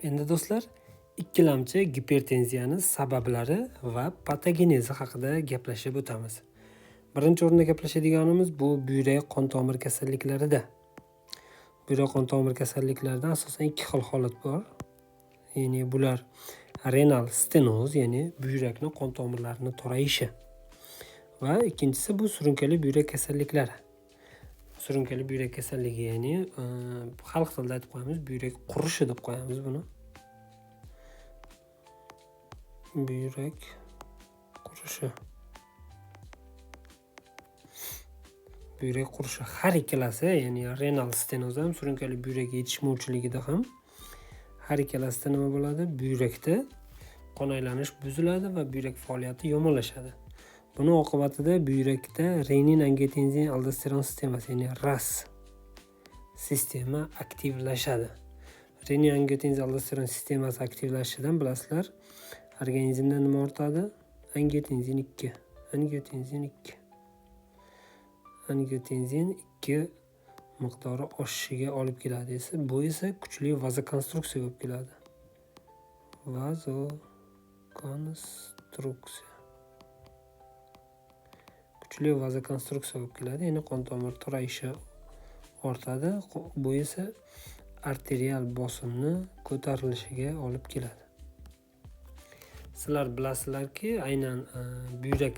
Endi do'stlar, ikkilamchi gipertenziyani sabablari va patogenezi haqida gaplashib o'tamiz. Birinchi o'rinda gaplashadiganimiz bu buyrak qon tomir kasalliklarida. Buyrak qon tomir kasalliklaridan asosan ikki xil holat bor. Ya'ni bular renal stenoz, ya'ni buyrakni qon tomirlarini torayishi va ikkinchisi bu surunkali buyrak kasalliklari. Surunkali buyrak kasalligi, ya'ni xalq tilida aytib qo'yamiz, buyrak qurishi deb qo'yamiz buni. Buyrak qurishi. Buyrak qurishi har ikkalasi, ya'ni renal stenoz ham, surunkali buyrak yetishmovchiligida ham har ikkalasida nima bo'ladi? Buyrakda qon aylanish buziladi va buyrak faoliyati yomonlashadi. Buni oqibatida buyrakda renin angiotenzin aldosteron sistemasi, ya'ni RAS sistema aktivlashadi. Renin angiotenzin aldosteron sistemasi aktivlashishidan bilasizlar, organizmda nima ortadi? Angiotenzin 2, angiotenzin 2. Angiotenzin 2 miqdori oshishiga olib keladi esa, bu esa kuchli vazokonstruksiyaga olib keladi. Vazokonstruksiya. Kuchli vazokonstruksiya olib keladi, ya'ni qon tomir torayishi ortadi. Bu esa arterial bosimni ko'tarilishiga olib keladi. Sizlar bilasizlarki, aynan buyrak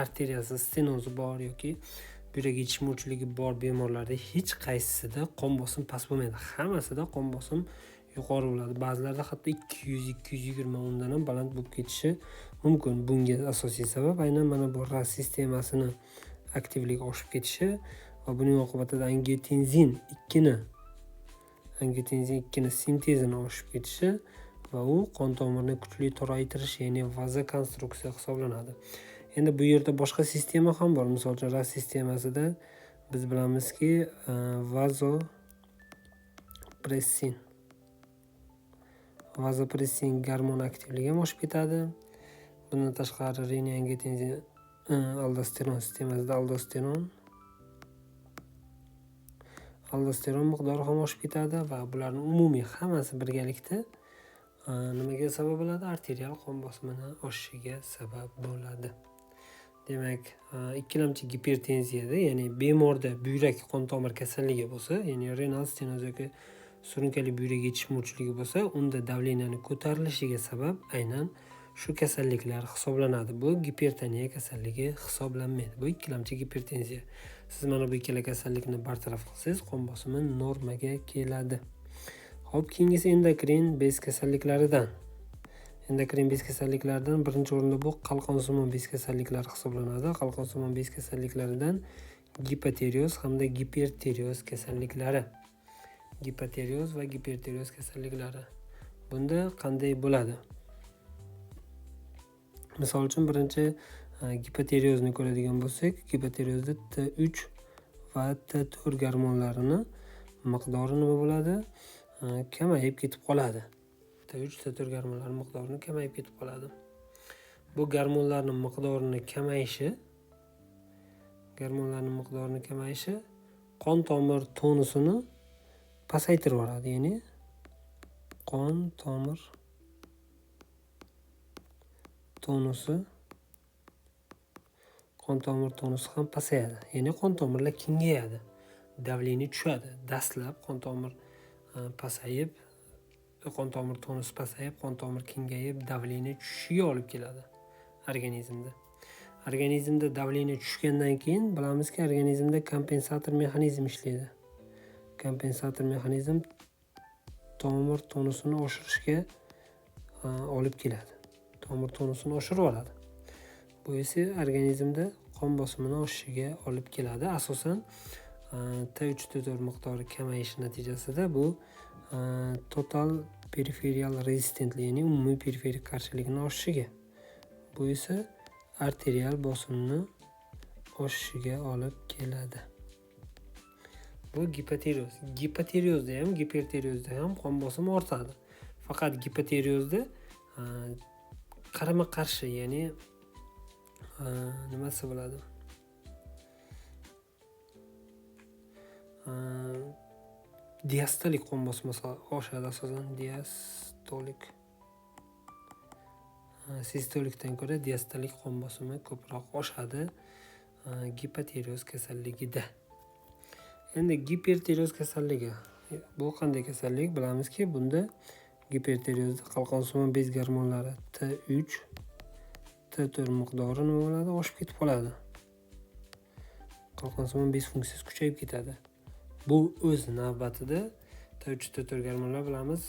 arteriyasi stenozi bor yoki buyrak yetishmovchiligi bor bemorlarda hech qaysisida qon bosim past bo'lmaydi. Hammasida qon bosim yuqori bo'ladi. Ba'zilarda hatto ikki yuz, ikki yuz yigirma undan ham baland bo'lib ketishi mumkin. Bunga asosiy sabab aynan mana bu RAS sistemasini aktivligi oshib ketishi va buning oqibatida angiotenzin ikkini sintezini oshib ketishi va u qon tomirni kuchli toraytirish, ya'ni vazokonstruksiya hisoblanadi. Endi bu yerda boshqa sistema ham bor. Misol uchun RAS sistemasida biz bilamizki, vazopressin gormon aktivligi ham oshib ketadi. Bundan tashqari renin angiotenzin aldosteron sistemasida aldosteron miqdori ham oshib ketadi va bularning umumiy hammasi birgalikda nimaga sabab bo'ladi? Arterial qon bosimini oshishiga sabab bo'ladi. Demak, ikkilamchi gipertenziyada, ya'ni bemorda buyrak qon tomir kasalligi bo'lsa, ya'ni renal stenoz yoki surunkali buyrak yetishmovchiligi bo'lsa, unda davleniyani ko'tarilishiga sabab aynan shu kasalliklar hisoblanadi. Bu gipertoniya kasalligi hisoblanmaydi. Bu ikkilamchi gipertenziya. Siz mana bu ikkala kasallikni bartaraf qilsangiz, qon bosimi normaga keladi. Xo'p, keyingisi endokrin bez kasalliklaridan. Endokrin bez kasalliklaridan birinchi o'rinda bu qalqonsimon bez kasalliklari hisoblanadi. Qalqonsimon bez kasalliklaridan gipotireoz hamda gipertireoz kasalliklari. Gipotireoz va gipertireoz kasalliklari. Bunda qanday bo'ladi? Misol uchun birinchi gipotireozni ko'radigan bo'lsak, gipotireozda T3 va T4 gormonlarini miqdori nima bo'ladi? Kamayib ketib qoladi. T3, T4 gormonlari miqdorini kamayib ketib qoladi. Bu gormonlarning miqdorini kamayishi, gormonlarning miqdorini kamayishi qon tomir tonusini pasaytirib yuboradi, ya'ni qon tomir tonusi, qon tomir tonusi ham pasayadi. Ya'ni qon tomirlar kengayadi, davleniya tushadi. Dastlab qon tomir pasayib, qon tomir tonusi pasayib, qon tomir kengayib, davleniya tushishiga olib keladi organizmda. Organizmda davleniya tushgandan keyin bilamizki, organizmda kompensator mexanizm ishlaydi. Kompensator mexanizm tomir tonusini oshirishga olib keladi. Tomir tonusini oshirib oladi. Bu esa organizmda qon bosimini oshishiga olib keladi. Asosan T3, T4 miqdori kamayishi natijasida bu total periferial rezistentlik, ya'ni umumiy periferik qarshilikni oshishiga, bu esa arterial bosimni oshishiga olib keladi. Bu gipotireoz. Gipotireozda ham, gipertireozda ham qon bosimi ortadi. Faqat gipotireozda qarama-qarshi, ya'ni nima desa bo'ladi? Diastolik qon bosimi oshadi asosan. Diastolik. Sistolikdan ko'ra diastolik qon bosimi ko'proq oshadi gipotireoz kasalligida. Endi gipertireoz kasalligi. Bu qanday kasallik? Bilamizki, bunda gipertireozda qalqonsimon bez gormonlari T3, T4 miqdori nima bo'ladi? Oshib ketib qoladi. Qalqonsimon bez funksiyasi kuchayib ketadi. Bu o'z navbatida T3, T4 gormonlar bilamiz,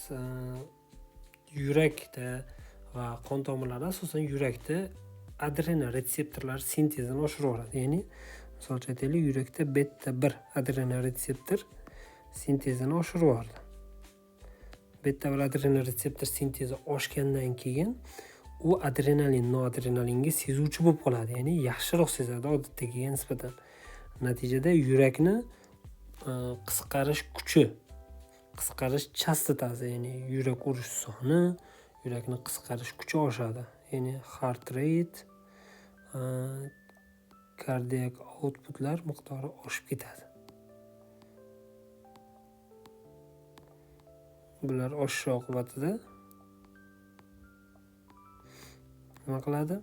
yurakda va qon tomirlarida, asosan yurakda adrenoretseptorlar sintezini oshirib yuboradi. Ya'ni, misol uchun aytaylik, yurakda beta 1 adrenoretseptor sintezini oshirib yubordi. Beta 1 adrenoretseptor sintezi oshgandan keyin u adrenalin, noadrenalinga sezuvchi bo'lib qoladi. Ya'ni yaxshiroq sezadi odatdagiga nisbatan. Natijada yurakni qisqarish kuchi, qisqarish chastotasi, ya'ni yurak urish soni, yurakni qisqarish kuchi oshadi. Ya'ni heart rate, cardiac outputlar miqdori oshib ketadi. Bular oshishi oqibatida nima qiladi?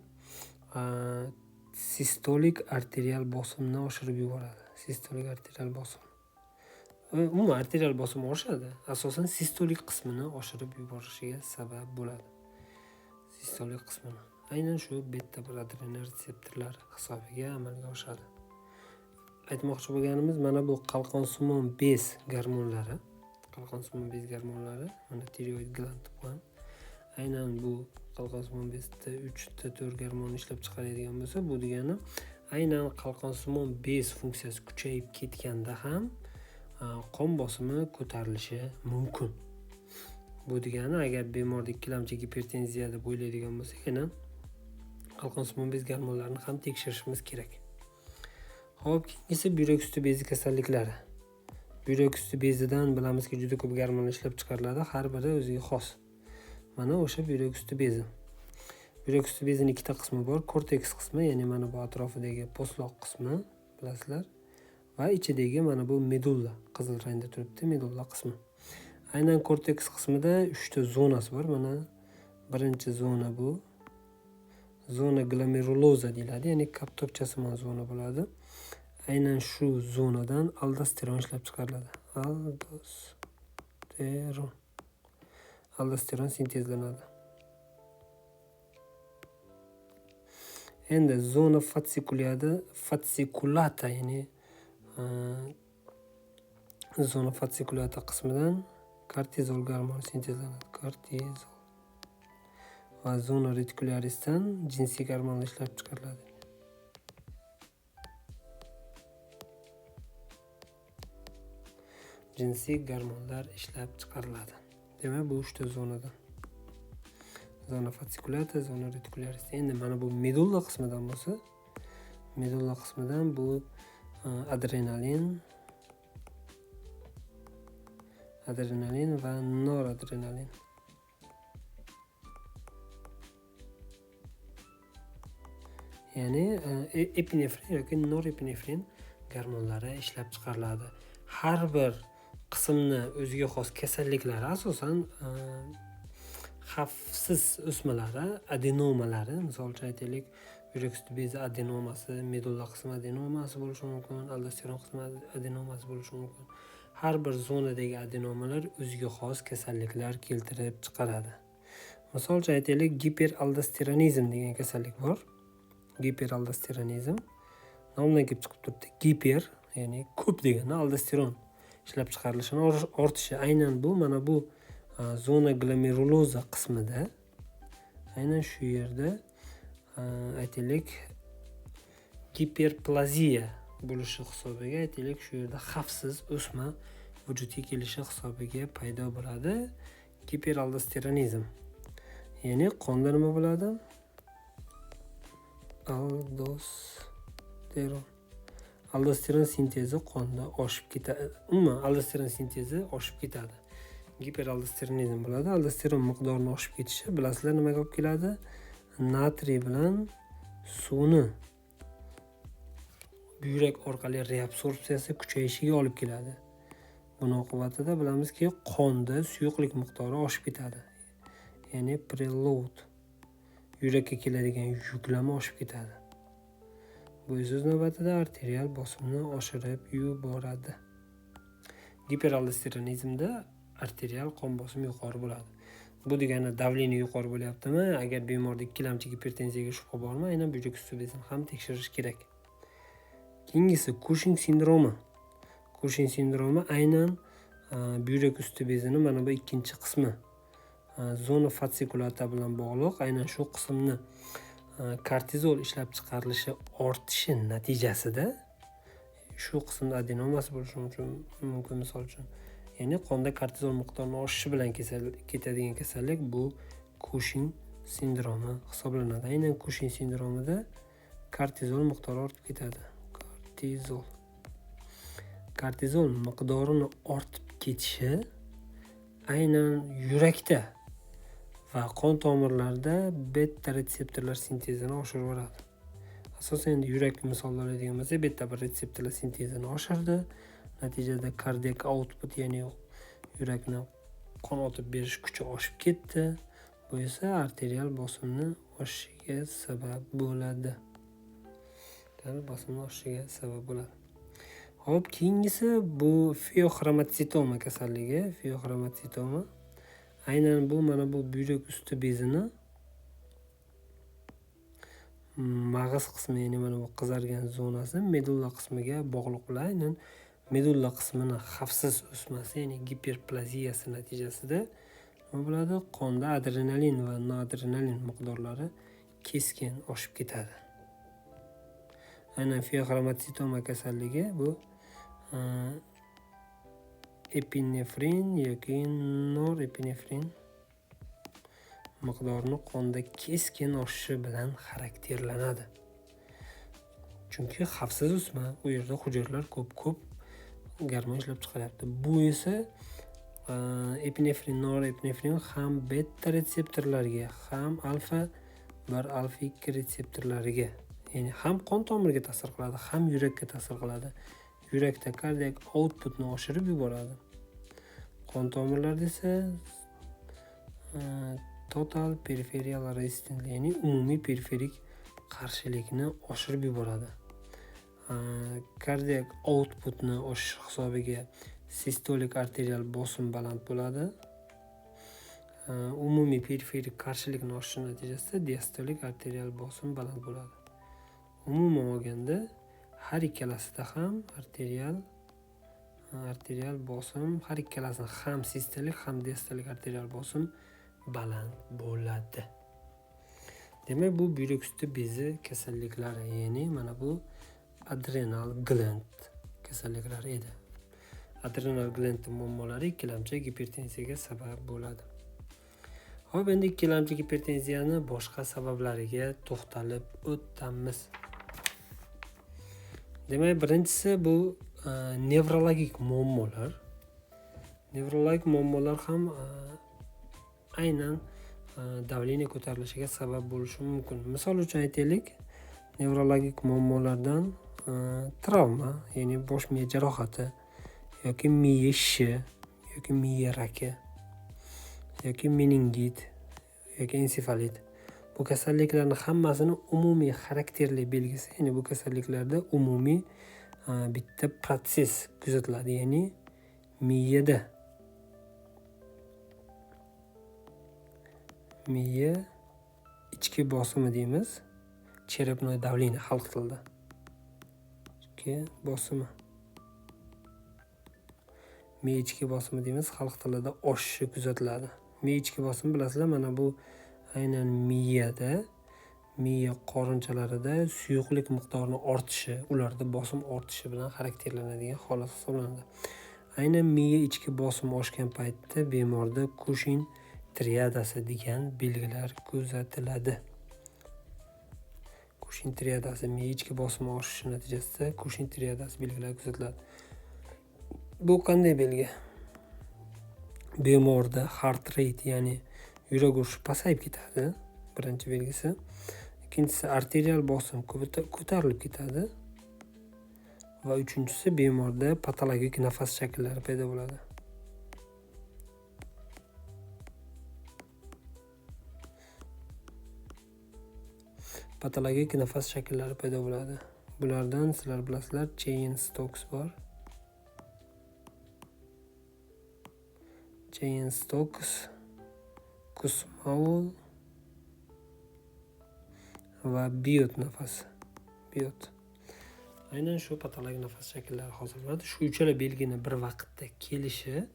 Sistolik arterial bosimni oshirib yuboradi. Sistolik arterial bosim. Umuman arterial bosim oshadi. Asosan sistolik qismini oshirib yuborishiga sabab bo'ladi. Sistolik qismini. Aynan shu beta bir adrenoretseptorlar hisobiga amalga oshadi. Aytmoqchi bo'lganimiz, mana bu qalqonsimon bez gormonlari, qalqonsimon bez gormonlari, mana tiroid gland deb qo'yamiz. Aynan bu qalqonsimon bez T3, T4 gormonni ishlab chiqaradigan bo'lsa, bu degani aynan qalqonsimon bez funksiyasi kuchayib ketganda ham qon bosimi ko'tarilishi mumkin. Bu degani agar bemorda ikkilamchi gipertenziya deb o'ylaydigan bo'lsak, yana qalqonsimon bez gormonlarini ham tekshirishimiz kerak. Xo'p, keyingisi buyrak usti bezi kasalliklari. Buyrak usti bezidan bilamizki juda ko'p gormonlar ishlab chiqariladi, har biri o'ziga xos. Mana o'sha buyrak usti bezi. Buyrak usti bezining ikkita qismi bor. Korteks qismi, ya'ni mana bu atrofidagi po'stloq qismi, bilasizlar, va ichidagi mana bu medulla, qizil rangda turibdi, medulla qismi. Aynan korteks qismida 3 ta zonasi bor. Mana birinchi zona bu zona glomeruloza deyiladi, ya'ni koptokchasimon zona bo'ladi. Aynan shu zonadan aldosteron ishlab chiqariladi. Aldosteron. Aldosteron sintezlanadi. Endi zona fascikulata, ya'ni zona fascikulata qismidan kortizol gormoni sintezlanadi. Kortizol. Va zona retikularisdan jinsiy gormonlar ishlab chiqariladi. Jinsiy gormonlar ishlab chiqariladi. Demak, bu 3 ta zonadan. Zona fascikulata, zona retikularis. Endi mana bu medulla qismidan bo'lsa, medulla qismidan bu adrenalin, adrenalin va noradrenalin. Ya'ni epinefrin yoki norepinefrin gormonlari ishlab chiqariladi. Har bir qismni o'ziga xos kasalliklari, asosan xavfsiz o'smalari, adenomalari, misol uchun aytaylik, yurak usti bezi adenomasi, medulla qismi adenomasi bo'lishi mumkin, aldosteron qismi adenomasi bo'lishi mumkin. Har bir zonadagi adenomalar o'ziga xos kasalliklar keltirib chiqaradi. Misol uchun aytaylik, giperaldosteronizm degan kasallik bor. Giperaldosteronizm nomidan kelib chiqib turibdi. Giper, ya'ni ko'p degani, aldosteron ishlab chiqarilishini ortishi. Aynan bu mana bu zona glomeruloza qismida, aynan shu yerda aytaylik giperplaziya bo'lishi hisobiga, aytaylik shu yerda xavfsiz o'sma vujudga kelishi hisobiga paydo bo'ladi giperaldosteronizm. Ya'ni qonda nima bo'ladi? Aldosteron. Aldosteron sintezi qonda oshib ketadi. Umuman aldosteron sintezi oshib ketadi. Giperaldosteronizm bo'ladi. Aldosteron miqdorining oshib ketishi bilasizlar nimaga olib keladi? Natriy bilan suvni buyrak orqali reabsorbsiyasi kuchayishiga olib keladi. Buni oqibatida bilamizki, qonda suyuqlik miqdori oshib ketadi. Ya'ni preload, yurakka keladigan yuklama oshib ketadi. Bu esa o'z navbatida arterial bosimni oshirib yuboradi. Giperaldosteronizmda arterial qon bosimi yuqori bo'ladi. Bu degani давление yuqori bo'lyaptimi? Agar bemorda ikkilamchi gipertenziyaga shubha bormi, aynan buyrak usti bezini ham tekshirish kerak. Keyingisi Kushing sindromi. Kushing sindromi aynan buyrak usti bezini mana bu ikkinchi qismi, zona fascikulata bilan bog'liq. Aynan shu qismni kortizol ishlab chiqarilishi ortishi natijasida shu qismda adenomasi bo'lishi mumkin misol uchun. Ya'ni qonda kortizol miqdorini oshishi bilan ketadigan kasallik bu Kushing sindromi hisoblanadi. Aynan Kushing sindromida kortizol miqdori ortib ketadi. Kortizol miqdorini ortib ketishi aynan yurakda va qon tomirlarida beta retseptorlar sintezini oshirib yuboradi. Asosan endi yurak misolda oladigan bo'lsak, beta bir retseptorlar sintezini oshirdi. Natijada cardiac output, ya'ni yurakni qon otib berish kuchi oshib ketdi. Bu esa arterial bosimni oshishiga sabab bo'ladi. Arterial bosimni oshishiga sabab bo'ladi. Xo'p, keyingisi bu feoxromotsitoma kasalligi. Feoxromotsitoma aynan bu mana bu buyrak usti bezini mag'iz qismi, ya'ni mana bu qizargan zonasi medulla qismiga bog'liq bo'ladi. Aynan medulla qismini xavfsiz o'smasi, ya'ni giperplaziyasi natijasida nima bo'ladi? Qonda adrenalin va noadrenalin miqdorlari keskin oshib ketadi. Aynan feoxromotsitoma kasalligi bu epinefrin yoki norepinefrin miqdorini qonda keskin oshishi bilan xarakterlanadi. Chunki xavfsiz o'sma, u yerda hujayralar ko'p-ko'p gormon ishlab chiqaryapti. Bu esa epinefrin, norepinefrin ham beta retseptorlarga, ham alfa 1, alfa 2 retseptorlariga, ya'ni ham qon tomirga ta'sir qiladi, ham yurakka ta'sir qiladi. Yurakda kardiak outputni oshirib yuboradi. Qon tomirlarda esa total periferial resistance, ya'ni umumiy periferik qarshilikni oshirib yuboradi. Kardiak outputni oshish hisobiga sistolik arterial bosim baland bo'ladi. Umumiy periferik qarshilikni oshishi natijasida diastolik arterial bosim baland bo'ladi. Umuman olganda har ikkalasida ham arterial bosim, har ikkalasida ham sistolik, ham diastolik arterial bosim baland bo'ladi. Demak, bu buyrak usti bezi kasalliklari, ya'ni mana bu adrenal gland kasalliklari edi. Adrenal gland muammolari ikkilamchi gipertenziyaga sabab bo'ladi. Xo'p, endi ikkilamchi gipertenziyani boshqa sabablariga to'xtalib o'tamiz. Demak, birinchisi bu nevrologik muammolar. Nevrologik muammolar ham aynan давление ko'tarilishiga sabab bo'lishi mumkin. Misol uchun aytaylik, nevrologik muammolardan travma, ya'ni bosh miya jarohati yoki miya shishi yoki miya raki yoki meningit yoki ensefalit. Bu kasalliklarning hammasini umumiy xarakterli belgisi, ya'ni bu kasalliklarda umumiy bitta protsess kuzatiladi, ya'ni miyada miya ichki bosimi deymiz, черепное давление xalq tilida. Ichki bosimi. Miya ichki bosimi deymiz, xalq tilida oshishi kuzatiladi. Miya ichki bosimi bilasizlar, mana bu aynan miyada, miya qorinchalarida suyuqlik miqdorini ortishi, ularda bosim ortishi bilan xarakterlanadigan holat hisoblanadi. Aynan miya ichki bosimi oshgan paytda bemorda Kushin triadasi degan belgilar kuzatiladi. Kushin triadasi, miya ichki bosimi oshishi natijasida Kushin triadasi belgilari kuzatiladi. Bu qanday belgi? Bemorda heart rate, ya'ni yurak urishi pasayib ketadi, birinchi belgisi. Ikkinchisi arterial bosim ko'tarilib ketadi. Va uchinchisi, bemorda patologik nafas shakllari paydo bo'ladi. Patologik nafas shakllari paydo bo'ladi. Bulardan sizlar bilasizlar, Cheyne-Stokes bor. Cheyne-Stokes, Kussmaul va Biot nafasi. Biot. Aynan shu patologik nafas shakllari hosil bo'ladi. Shu uchala belgini bir vaqtda kelishi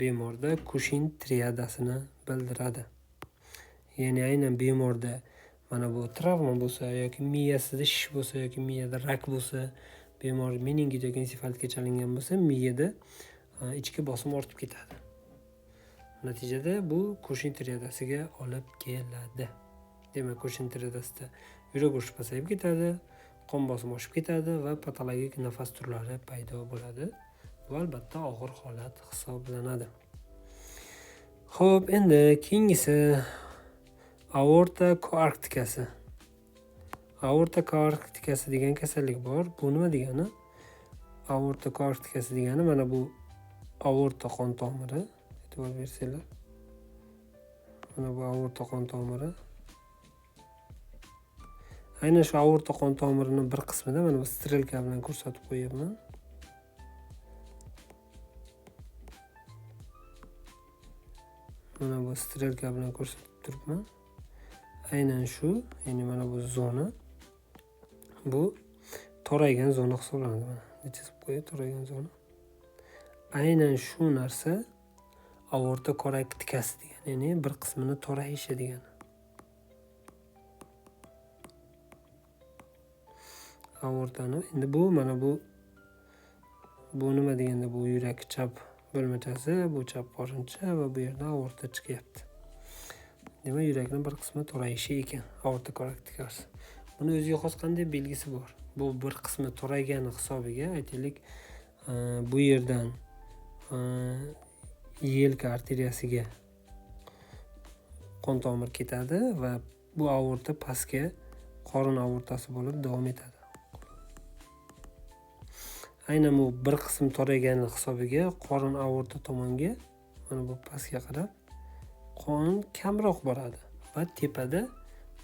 bemorda Kushin triadasini bildiradi. Ya'ni aynan bemorda mana bu travma bo'lsa yoki miyasida shish bo'lsa yoki miyada rak bo'lsa, bemor meningit yoki ensefalitga chalingan bo'lsa, miyada ichki bosim ortib ketadi. Natijada bu Kushin triadasiga olib keladi. Demak, Kushin triadasida yurak urishi pasayib ketadi, qon bosimi oshib ketadi va patologik nafas turlari paydo bo'ladi. Bu albatta og'ir holat hisoblanadi. Xo'p, endi keyingisi aorta koarktikasi. Aorta koarktikasi degan kasallik bor. Bu nima degani? Aorta koarktikasi degani mana bu aorta qon tomiri. E'tibor bersanglar. Mana bu aorta qon tomiri. Aynan shu aorta qon tomirining bir qismida mana bu strelka bilan ko'rsatib qo'yapman. Mana bu strelka bilan ko'rsatib turibman. Aynan shu, ya'ni mana bu zona, bu toraygan zona hisoblanadi. Mana chizib qo'yay, toraygan zona. Aynan shu narsa aorta koarktikasi degani, ya'ni bir qismini torayishi degani. Aortani endi bu mana bu nima deganda, bu yurak chap bo'lmachasi, bu chap qorincha va bu yerda aorta chiqyapti. Demak, yurakning bir qismi torayishi ekan aorta koarktikasi. Buni o'ziga xos qanday belgisi bor? Bu bir qismi toraygani hisobiga, aytaylik, bu yerdan yelka arteriyasiga qon tomir ketadi va bu aorta pastga qorin aortasi bo'lib davom etadi. Aynan bu bir qism toraygani hisobiga qorin aorta tomonga, mana bu pastga qarab qon kamroq boradi va tepada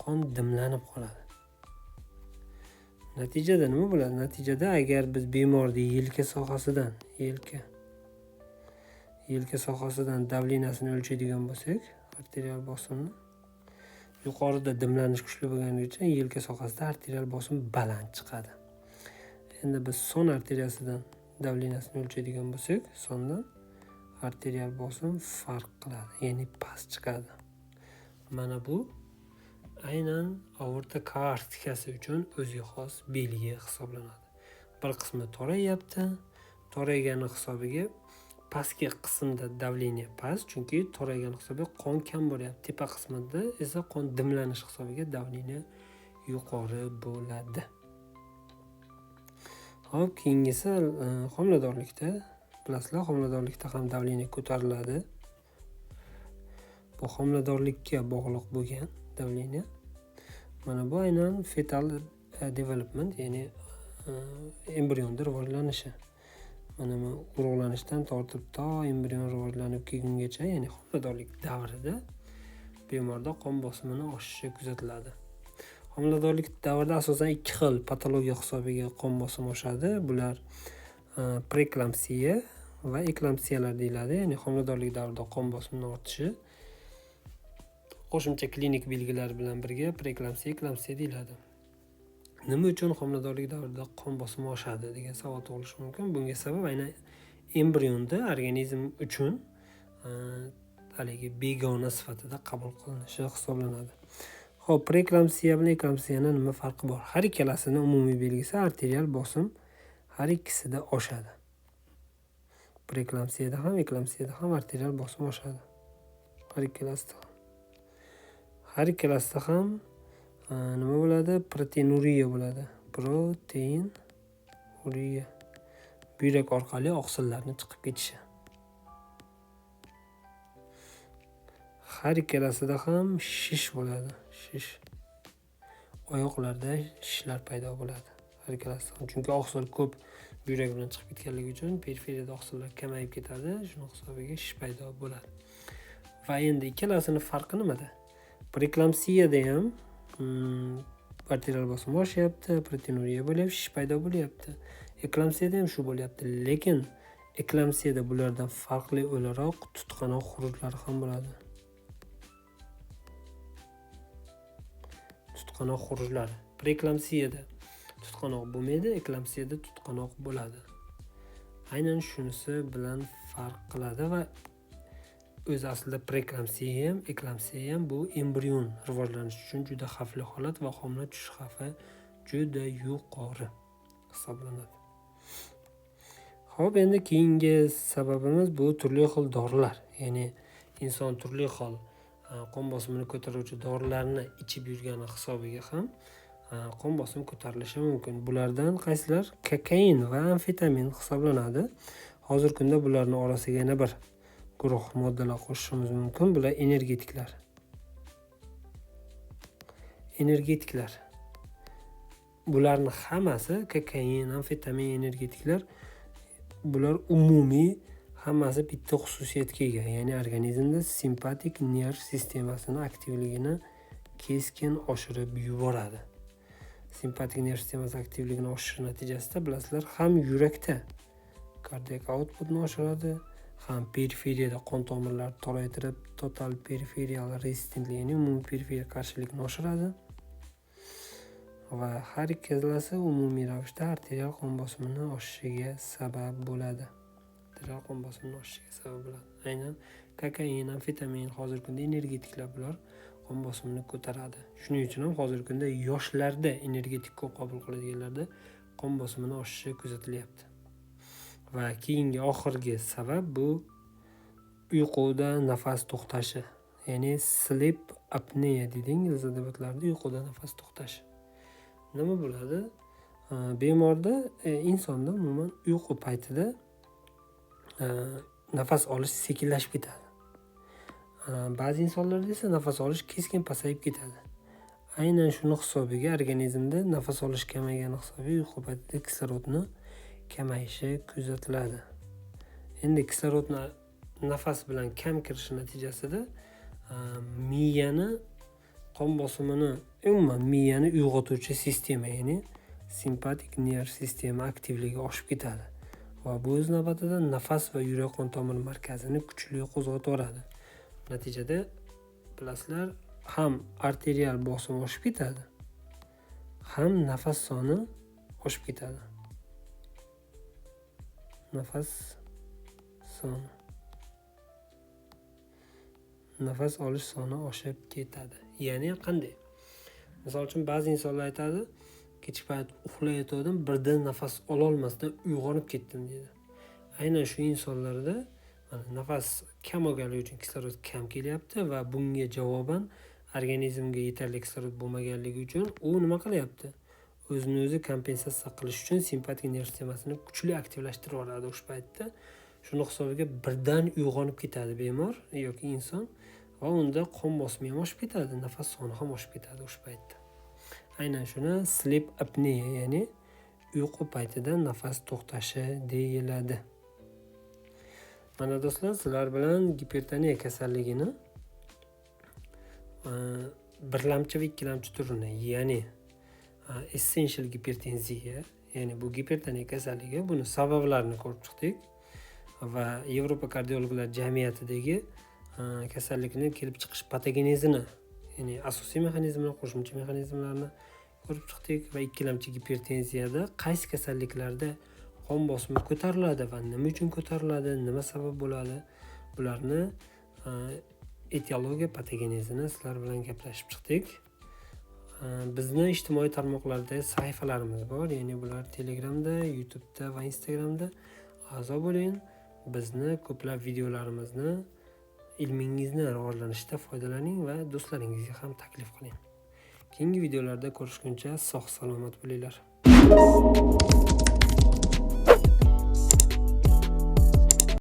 qon dimlanib qoladi. Natijada nima bo'ladi? Natijada agar biz bemorni yelka sohasidan, yelka sohasidan davleniyasini o'lchaydigan bo'lsak, arterial bosimni, yuqorida dimlanish kuchli bo'lgani uchun yelka sohasida arterial bosim baland chiqadi. Endi biz son arteriyasidan davleniyasini o'lchaydigan bo'lsak, sondan arterial bosim farq qiladi, ya'ni past chiqadi. Mana bu aynan aorta koarktikasi uchun o'ziga xos belgi hisoblanadi. Bir qismi torayyapti, toraygani hisobiga pastki qismda davleniya past, chunki toraygani hisobiga qon kam bo'lyapti. Tepa qismida esa qon dimlanish hisobiga davleniya yuqori bo'ladi. Hop, keyingisi homiladorlikda. Bilasizlar, homiladorlikda ham davleniya ko'tariladi. Bu homiladorlikka bog'liq bo'lgan davleniya. Mana bu aynan fetal development, ya'ni embrionda rivojlanishi. Mana bu urug'lanishdan tortib to embrion rivojlanib kelgungacha, ya'ni homiladorlik davrida bemorda qon bosimini oshishi kuzatiladi. Homiladorlik davrida asosan ikki xil patologiya hisobiga qon bosimi oshadi. Bular preeklampsiya va eklampsiyalar deyiladi. Ya'ni homiladorlik davrida qon bosimining ortishi qo'shimcha klinik belgilar bilan birga preeklampsiya, eklampsiya deyiladi. Nima uchun homiladorlik davrida qon bosimi oshadi degan savol tug'ilishi mumkin. Bunga sabab aynan embrionda organizm uchun haligi begona sifatida qabul qilinishi hisoblanadi. Xo'p, preeklampsiya bilan eklampsiyaning nima farqi bor? Har ikkalasining umumiy belgisi arterial bosim har ikkisida oshadi. Preeklampsiyada ham, eklampsiyada ham arterial bosim oshadi. Har ikkalasida ham. Har ikkalasida ham nima bo'ladi? Proteinuriya bo'ladi. Proteinuriya. Buyrak orqali oqsillarni chiqib ketishi. Har ikkalasida ham shish bo'ladi. Shish. Oyoqlarda shishlar paydo bo'ladi. Har ikkalasi ham. Chunki oqsil ko'p buyrak bilan chiqib ketganligi uchun periferiyada oqsillar kamayib ketadi, shuni hisobiga shish paydo bo'ladi. Va endi ikkalasini farqi nimada? Preeklampsiyada ham arterial bosim oshyapti, proteinuriya bo'lyapti, shish paydo bo'lyapti. Eklampsiyada ham shu bo'lyapti, lekin eklampsiyada bulardan farqli o'laroq tutqanoq xurujlari ham bo'ladi. Tutqanoq xurujlari. Preeklampsiyada tutqanoq bo'lmaydi, eklampsiyada tutqanoq bo'ladi. Aynan shunisi bilan farq qiladi va o'zi aslida preeklampsiya ham, eklampsiya ham bu embrion rivojlanishi uchun juda xavfli holat va homila tushish xavfi juda yuqori hisoblanadi. Xo'p, endi keyingi sababimiz bu turli xil dorilar. Ya'ni inson turli xil qon bosimini ko'taruvchi dorilarni ichib yurgani hisobiga ham qon bosimi ko'tarilishi mumkin. Bulardan qaysilar? Kokain va amfetamin hisoblanadi. Hozirgi kunda bularning orasiga yana bir guruh moddalar qo'shishimiz mumkin. Bular energetiklar. Energetiklar. Bularning hammasi kokain, amfetamin, energetiklar, bular umumiy hammasi bitta xususiyatga ega. Ya'ni organizmda simpatik nerv sistemasini aktivligini keskin oshirib yuboradi. Simpatik nerv sistemasi aktivligini oshishi natijasida bilasizlar, ham yurakda kardiak outputni oshiradi, ham periferiyada qon tomirlari toraytirib, total periferial rezistentlik, ya'ni umumiy periferiya qarshilikni oshiradi. Va har ikkalasi umumiy ravishda arterial qon bosimini oshishiga sabab bo'ladi. Arterial qon bosimini oshishiga sabab bo'ladi. Aynan kokain, amfetamin, hozirgi kunda energetiklar bular qon bosimini ko'taradi. Shuning uchun ham hozirgi kunda yoshlarda energetik ko'p qabul qiladiganlarda qon bosimini oshishi kuzatilyapti. Va keyingi oxirgi sabab bu uyquda nafas to'xtashi, ya'ni sleep apnea deydi ingliz adabiyotlarida, uyquda nafas to'xtashi. Nima bo'ladi? Bemorda, insonda umuman uyqu paytida nafas olish sekinlashib ketadi. Ba'zi insonlarda esa nafas olish keskin pasayib ketadi. Aynan shuni hisobiga organizmda nafas olish kamaygani hisobiga uyqu paytida kislorodni kamayishi kuzatiladi. Endi kislorodni nafas bilan kam kirishi natijasida miyani qon bosimini, umuman miyani uyg'otuvchi sistema, ya'ni simpatik nerv sistema aktivligi oshib ketadi. Va bu o'z navbatida nafas va yurak qon tomir markazini kuchli qo'zg'atib yuboradi. Natijada bilasizlar, ham arterial bosim oshib ketadi, ham nafas soni oshib ketadi. Nafas soni. Nafas olish soni oshib ketadi. Ya'ni qanday? Misol uchun ba'zi insonlar aytadi, kechki payt uxlayotgandim, birdan nafas ololmasdan uyg'onib ketdim deydi. Aynan shu insonlarda mana nafas kam olganligi uchun kislorod kam kelyapti va bunga javoban organizmga yetarli kislorod bo'lmaganligi uchun u nima qilyapti? O'zini o'zi kompensatsiya qilish uchun simpatik nerv sistemasini kuchli aktivlashtirib yuboradi o'sha paytda. Shuni hisobiga birdan uyg'onib ketadi bemor yoki inson va unda qon bosimi ham oshib ketadi, nafas soni ham oshib ketadi o'sha paytda. Aynan shuni sleep apnea, ya'ni uyqu paytida nafas to'xtashi deyiladi. Mana do'stlar, sizlar bilan gipertoniya kasalligini birlamchi va ikkilamchi turini, ya'ni essential gipertenziya, ya'ni bu gipertoniya kasalligi, buni sabablarini ko'rib chiqdik va Yevropa kardiologlar jamiyatidagi kasallikni kelib chiqish patogenezini, ya'ni asosiy mexanizmlar, qo'shimcha mexanizmlarni ko'rib chiqdik va ikkilamchi gipertenziyada qaysi kasalliklarda qon bosimi ko'tariladi va nima uchun ko'tariladi, nima sabab bo'ladi, bularni etiologiya patogenezini sizlar bilan gaplashib chiqdik. Bizni ijtimoiy tarmoqlarda sahifalarimiz bor, ya'ni bular Telegramda, YouTube'da va Instagramda. A'zo bo'ling, bizni ko'plab videolarimizni ilmingizni rivojlanishda foydalaning va do'stlaringizga ham taklif qiling. Keyingi videolarda ko'rishguncha sog' salomat bo'linglar.